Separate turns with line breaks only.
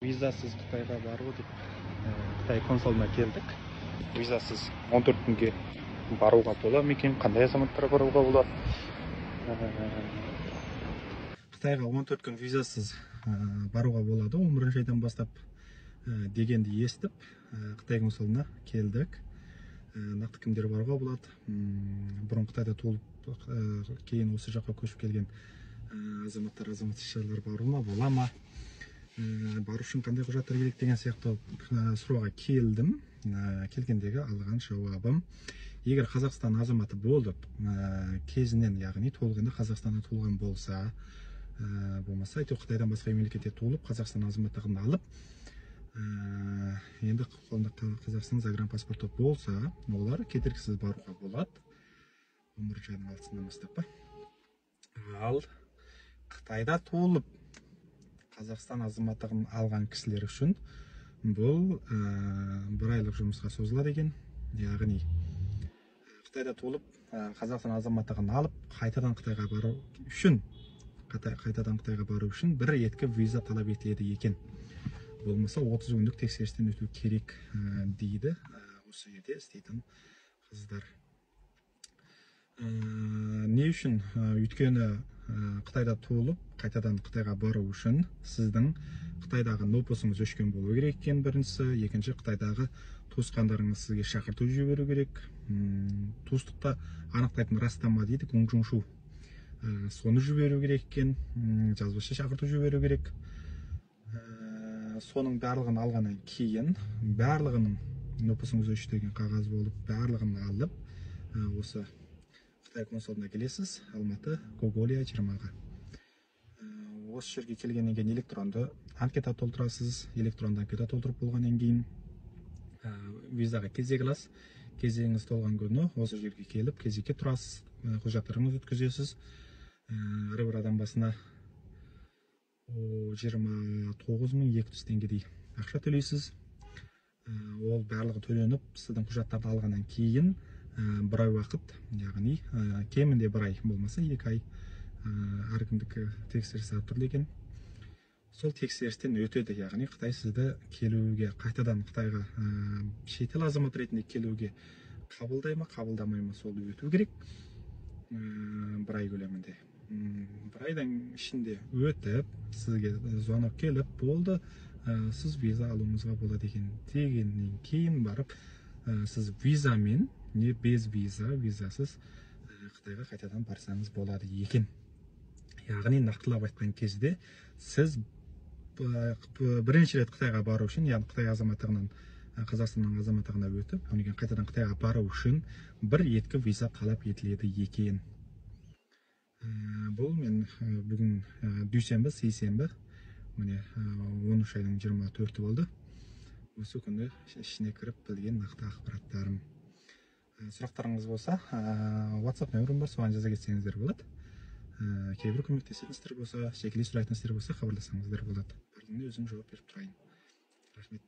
Визасыз Қытайға бару деп Қытай консулына келдік. Визасыз 14 күнге баруға бола ма екен? Қандай азаматтар баруға болады? Қытайға 14 күн визасыз баруға болады 11 айдан бастап дегенді естіп, Қытай консулына келдік. Нақты кімдер баруға болады? Бұрын Қытайда туылып, кейін осы жаққа көшіп келген азаматтар, азаматшалар бару ма, бола ма? Бару үшін қандай құжаттар керек деген сияқты сұрауға келдім. Келгендегі алған жауабым: егер Қазақстан азаматы болып, кезінен, яғни туылғанда Қазақстанда туылған болса, болмаса әйтеуір Қытайдан басқа мемлекетте туылып, Қазақстан азаматтығын алып, енді қолында Қазақстан загранпаспорты болса, олар кедергісіз баруға болады 11 айдың 6-сынан бастап па. Ал Қытайда туылып, Қазақстан азаматтығын алған кісілер үшін бұл бір айлық жұмысқа созылады екен. Яғни Қытайда туылып, Қазақстан азаматтығын алып, қайтадан Қытайға бару үшін, қайтадан Қытайға бару үшін бір еткі виза талап етіледі екен. Болмаса 30 күндік тексерістен өту керек дейді осы жерде істейтін қыздар. Не үшін? Өйткені Қытайда туылып, қайтадан Қытайға бару үшін сіздің Қытайдағы НОПОсыңыз өшкен болу керек екен біріншісі. Екінші, Қытайдағы туысқандарыңыз сізге шақырту жіберу керек. Туыстықты анықтайтын растама дейді, гуңжуңшу. Соны жіберу керек екен, жазбаша шақырту жіберу керек. Соның барлығын алғаннан кейін, барлығының НОПОсыңыз өшті деген қағаз болып, барлығын алып, осы Қытай консулына келесіз, Алматы, Гоголя 20-ға. Осы жерге келгеннен кейін электронды анкета толтырасыз. Электронды анкета толтырып болғаннан кейін визаға кезек аласыз. Кезегіңіз толған күні осы жерге келіп, кезекке тұрасыз, құжаттарыңызды өткізесіз. Әрбір адам басына 29 200 теңгедей ақша төлейсіз. Ол барлығы төленіп, сіздің құжаттарды алғаннан кейін бір ай уақыт, яғни кемінде бір ай, болмаса 2 ай, әркімдікі тексеріс әртүрлі екен, сол тексерістен өтеді. Яғни Қытай сізді келуге, қайтадан Қытайға шетел азаматы ретінде келуге қабылдай ма, қабылдамай ма, сол өту керек бір ай көлемінде. Бір айдың ішінде өтіп, сізге звонок келіп болды, сіз виза алуыңызға болады екен дегеннен кейін барып, сіз визамен не без виза, визасыз Қытайға қайтадан барсаңыз болады екен. Яғни нақтылап айтқан кезде, сіз бірінші рет Қытайға бару үшін, яғни Қытай азаматтығынан Қазақстанның азаматтығына өтіп, одан кейін қайтадан Қытайға бару үшін бір еткі виза талап етіледі екен. Бұл мен бүгін дүйсенбі, сейсенбі, міне, 13 айдың 24-і болды. Осы күні ішіне кіріп білген нақты ақпараттарым. Сұрақтарыңыз болса, WhatsApp нөмірім бар, соған жаза кетсеңіздер болады. Кейбір көмектесетін болса, жекелей сұрайтын істер болса, хабарлассаңыздар болады. Барлығына өзім жауап беріп тұрайын. Рахмет.